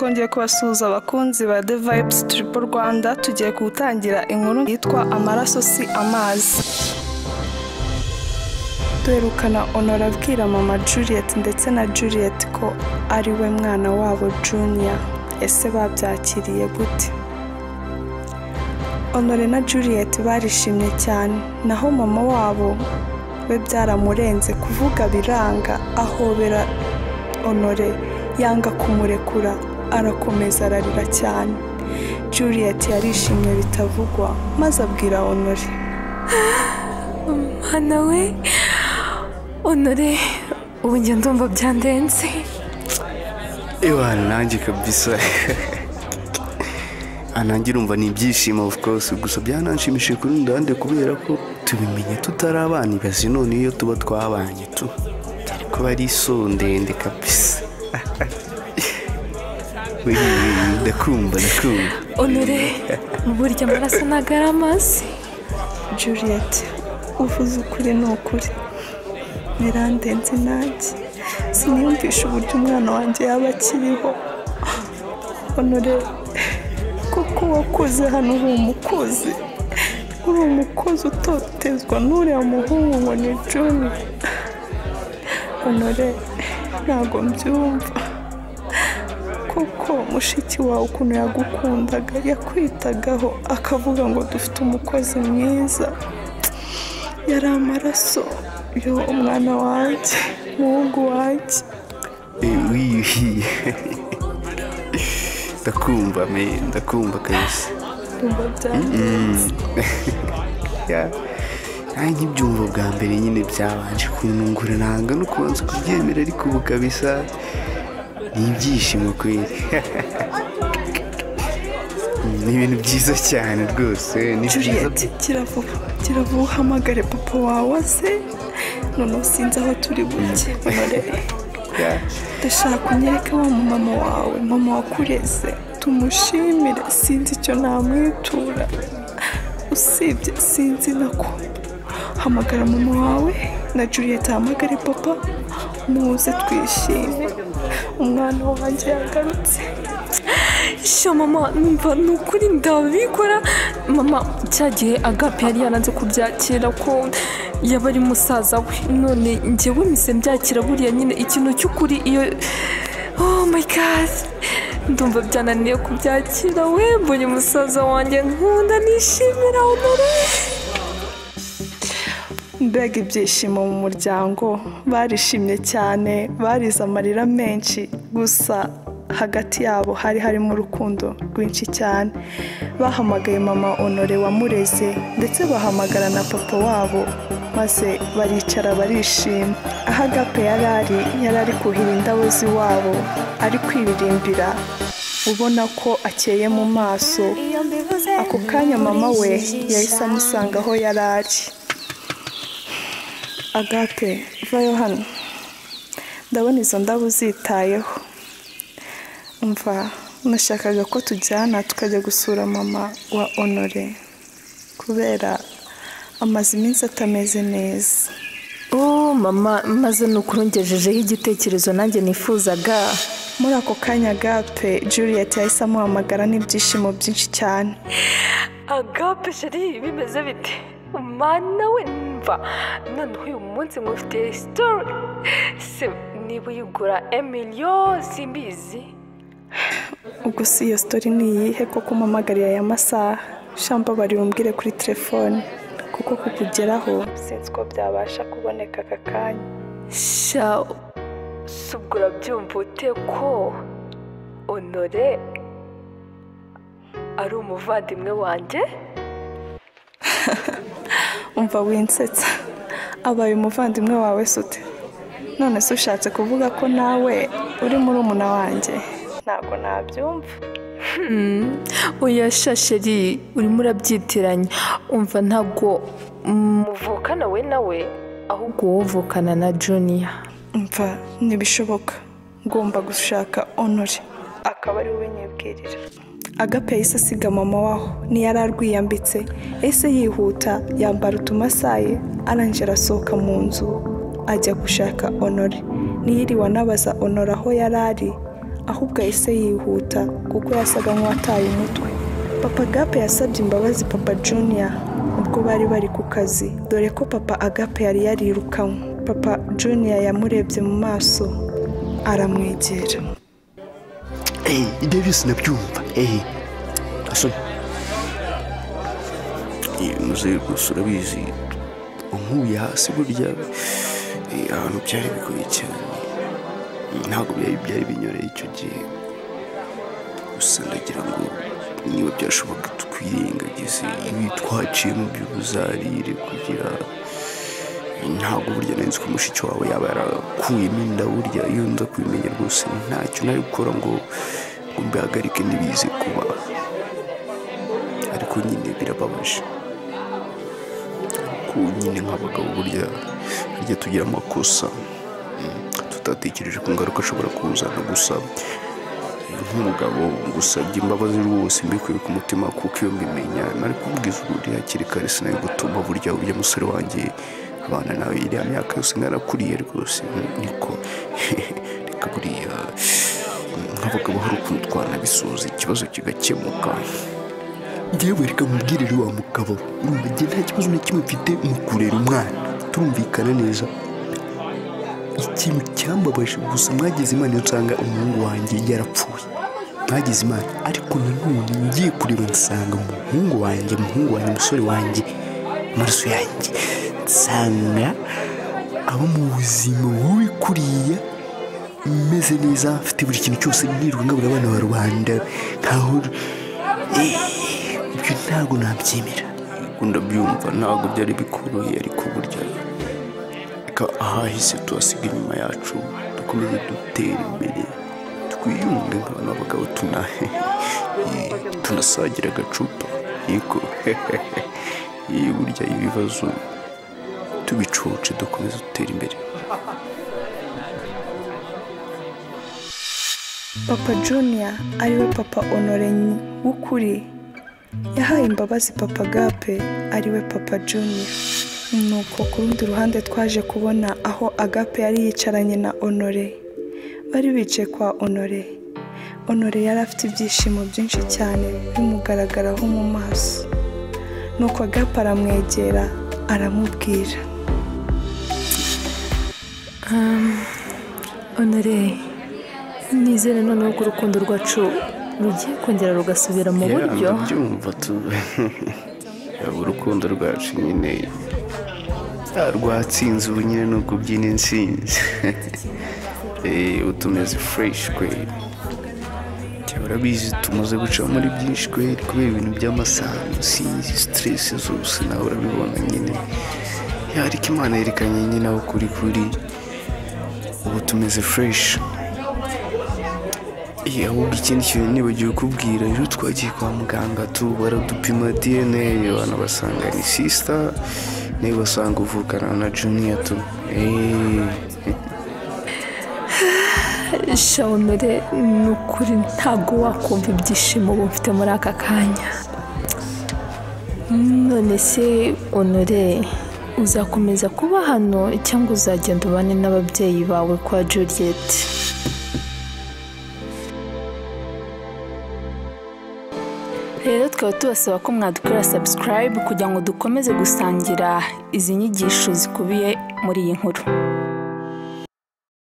Twongeye kubasuhuza abakunzi ba The Vibes Triple Rwanda. Tugiye gutangira inkuru yitwa Amaraso si amazi. Duherukana Honora abwira mama Juliet ndetse na Juliet ko ari we mwana wabo Junior. Ese babyakiriye gute? Honore na Juliet barishimye cyane, naho mama wabo we byaramurenze kuvuga biranga, ahobera Honore yanga kumurekura, arakomeza ararira cyane. Juliet yarishimye bitavugwa, maze abwira Honore: Mwana we Honore, ubu njye ndumva byandenze. Ewana nanjye kabisa nanjye urumva ni ibyishimo of course, gusa byananshimishije kuri rundi ruhande kubera ko tubimenye tutari abana. Ibaze none iyo tuba twabanye tu byari kuba ari iso ndende kabisa. Ndakumva ndakumva Honore, burya amaraso ntabwo ari amazi. Juliet, uvuze ukuri ni ukuri, birandenze nanjye siniyumvisha uburyo umwana wanjye yaba akiriho. Honore, koko wakoze hano uri umukozi, uri umukozi utotezwa n'uriya muhungu ngo ni Junior. Honore, ntabwo mbyumva koko mushiki wawe ukuntu yagukundaga, yakwitagaho akavuga ngo dufite umukozi mwiza, yari amaraso yo umwana wanjye, umuhungu wanjye. Ndakumva me, ndakumva kabisa. Ndumva byandenze. Nanjye ibyumva bwa mbere nyine byabanje kuntungura, nanga no kubanza kubyemera, ariko ubu kabisa ni ibyishimo kweli. Ni ibintu byiza cyane rwose, ni byiza. Juliet, kiravuba kiravuba, uhamagare papa wawe aze, noneho sinzi aho turi buke. Honore, ndashaka unyereke wa mama wawe, mama wakureze, tumushimire. Sinzi icyo namwitura usibye sinzi nako. Hamagara mama wawe na Juliet ahamagare papa, muze twishime, umwana wanjye yagarutse. Sha mama, numva ni ukuri ndabikora. Mama, cya gihe Agape yari yaranze kubyakira ko yaba ari musaza we, none njyewe mise mbyakira. Buriya nyine ikintu cy'ukuri iyo, oh my God, ndumva byananiye kubyakira. We mbonye musaza wanjye nkunda, nishimira Honore. Mbega ibyishimo mu muryango, barishimye cyane, barize amarira menshi, gusa hagati yabo hari harimo urukundo rwinshi cyane. Bahamagaye mama Honore wamureze, ndetse bahamagara na papa wabo, maze baricara barishima. Aho Agape yari ari kuhira indabo z'iwabo, ari kwiririmbira, ubona ko akeye mu maso. Ako kanya mama we yahise amusanga aho yari ari. Agape, vayo hano, ndabona izo ndabo uzitayeho. Umva, nashakaga ko tujyana tukajya gusura mama wa Honore, kubera amaze iminsi atameze neza. Oh mama, maze nukurungejejeho igitekerezo nanjye nifuzaga. Muri ako kanya Agape, Juliet yahise amuhamagara n'ibyishimo byinshi cyane. Agape chérie, bimeze bite? Mana we, mva noneho uyu munsi ngufitiye story. Se niba uyigura emiliyo simbizi. Ubwo si iyo story ni iyihe koko umpamagariye aya masaha? Shamba bari bumbwire kuri telefone, kuko kukugeraho sinzi ko byabasha kuboneka aka kanya. Sha, si ubwo urabyumva ute ko Honore ari umuvandimwe wanjye? Umva winsetsa, abaye umuvandimwe wawe se ute? None se ushatse kuvuga ko nawe uri murumuna wanjye? Ntabwo nabyumva. Oya sha chérie, urimo urabyitiranya. Umva ntabwo muvukana we nawe, ahubwo wowe uvukana na Junior. Umva ntibishoboka, ngomba gushaka Honore akaba ari we nyibwirira. Agape yahise asiga mama waho, ntiyari arwiyambitse, ese yihuta yambara utumasaye, arangije arasohoka mu nzu ajya gushaka Honore. Ntiyiriwe anabaza Honore aho yari ari, ahubwo yahise yihuta kuko yasaga nk'uwataye umutwe. Papa Agape yasabye imbabazi Papa Junior ubwo bari bari ku kazi, dore ko Papa Agape yari yarirukanywe. Papa Junior yamurebye mu maso aramwegera. Ibyo byose nabyumva. Asoni muzehe rwose urabizi unkuye hasi burya ahantu byari bigoye cyane, ntabwo byari binyoreye icyo gihe. Gusa ndagira ngo niba byashoboka twirengagize ibi twaciye mu by'ubuzarire, kugira ntabwo burya nari nzi ko mushiki wawe yaba yarakuyemo inda. Burya iyo nza kubimenya rwose ntacyo nari gukora ngo mbihagarike ntibize kuba, ariko nyine birababaje ko nyine nk'abagabo burya tugira amakosa tutatekereje ku ngaruka ashobora kuzana. Gusa nk'umugabo ngusabye imbabazi rwose mbikuye ku mutima, kuko iyo mbimenya nari kubwiza ukuri hakiri kare, sinari gutuma burya urya musore wanjye abana nawe iriya myaka yose narakuriye rwose. Niko reka buriya nk'abagabo hari ukuntu twanabisoza ikibazo kigakemuka. Njyewe reka nkubwire rero wa mugabo, urumva njye nta kibazo na kimwe mfite mu kurera umwana, turumvikana neza. Ikintu cyambabaje gusa mwagize Imana iyo nsanga umuhungu wanjye yarapfuye, mwagize Imana. Ariko nanone ngiye kureba nsanga umuhungu wanjye, umusore wanjye, amaraso yanjye, nsanga aba mu buzima bubi kuriya, meze neza, mfite buri kintu cyose, nirirwa ngabura abana ba rubanda nkaho ibyo ntabwo nabyemera. Ndabyumva ntabwo byari bikoroheye, ariko burya reka ahahise tuhasiga inyuma yacu, dukomeze dutere imbere, twiyunge nk'abantu b'abagabo, tunasagira agacupa. Yego burya ibibazo tubicoce, dukomeze dutere imbere. Papa Junior ariwe Papa Honore w'ukuri yahaye imbabazi Papa Agape ariwe Papa Junior. Nuko ku rundi ruhande twaje kubona aho Agape yari yicaranye na Honore, bari bicaye kwa Honore. Honore yari afite ibyishimo byinshi cyane bimugaragaraho mu maso. Nuko Agape aramwegera aramubwira, Honore, nizere noneho ko urukundo rwacu rugiye kongera rugasubira mu buryo. Ndabyumva tu, urukundo rwacu nyine rwatsinze ubu nyine ni ukubyina intsinzi. Utumeze fresh kweli, urabizi tumaze guca muri byinshi kweli kubera ibintu by'amasano, sinzi stress zose nawe urabibona nyine. Ariko Imana yerekanye nyine aho kuri ubu tumeze fresh. Ahubwo ikindi kintu nibagiwe kubwira, rero twagiye kwa muganga tu baradupima DNA, abantu basanga ni sister, nawe basanga uvukana na Junior tu. Honore, ni ukuri ntabwo wakumva ibyishimo ubu mfite muri aka kanya. None se Honore, uzakomeza kuba hano cyangwa uzagenda ubane n'ababyeyi bawe kwa Juliet? Rero tukaba tubasaba ko mwadukora subscribe kugira ngo dukomeze gusangira izi nyigisho zikubiye muri iyi nkuru.